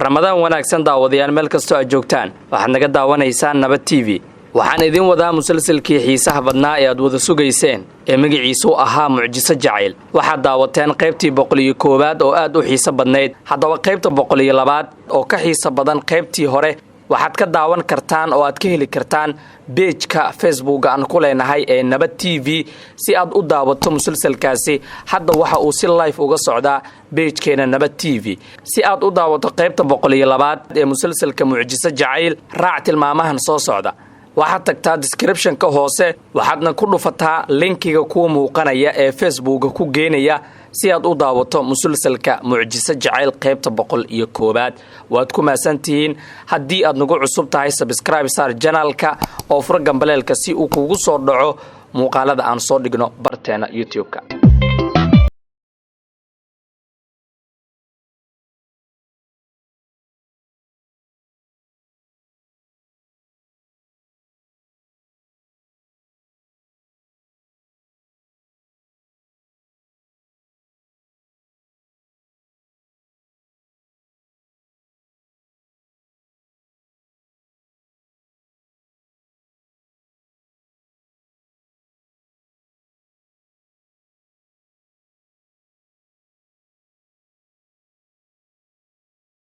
Ramadaan wanaagsan, daawadayaal, meel kastoo aad joogtaan. Waxaad naga daawanaysaan Nabad TV. Waxaan idiin wadaa musalsalkii xiisaha badnaa ee aad wada sugayseen ee magaciisu ahaa Mucjiso Jacayl. Waxaad daawateen qaybtii 101aad oo aad u xiiso badnayd. Haddaba qaybta 102aad oo ka xiiso badan qaybtii hore waxaad ka daawan kartaan oo aad ka heli kartaan page-ka Facebooka aan ku leenahay ee Nabad TV. Si aad u daawato musalsalkaasi, hadda waxa uu si live uga socdaa page-keena Nabad TV. Si aad u daawato qaybta 102aad ee musalsalka Mucjiso Jacayl, raac tilmaamahan soo socda. Waxaad tagtaa description-ka hoose, waxaadna ku dhufataa link-iga kuwa muuqanaya ee Facebooka ku geenaya si aad u daawato musalsalka Mucjiso Jacayl qaybta 101aad. Waad ku mahadsantihiin. Haddii aad nagu cusub tahay, subscribe saar channel-ka oo furo gambaleelka si uu kugu soo dhaco muuqaalada aan soo dhigno barteena YouTube-ka.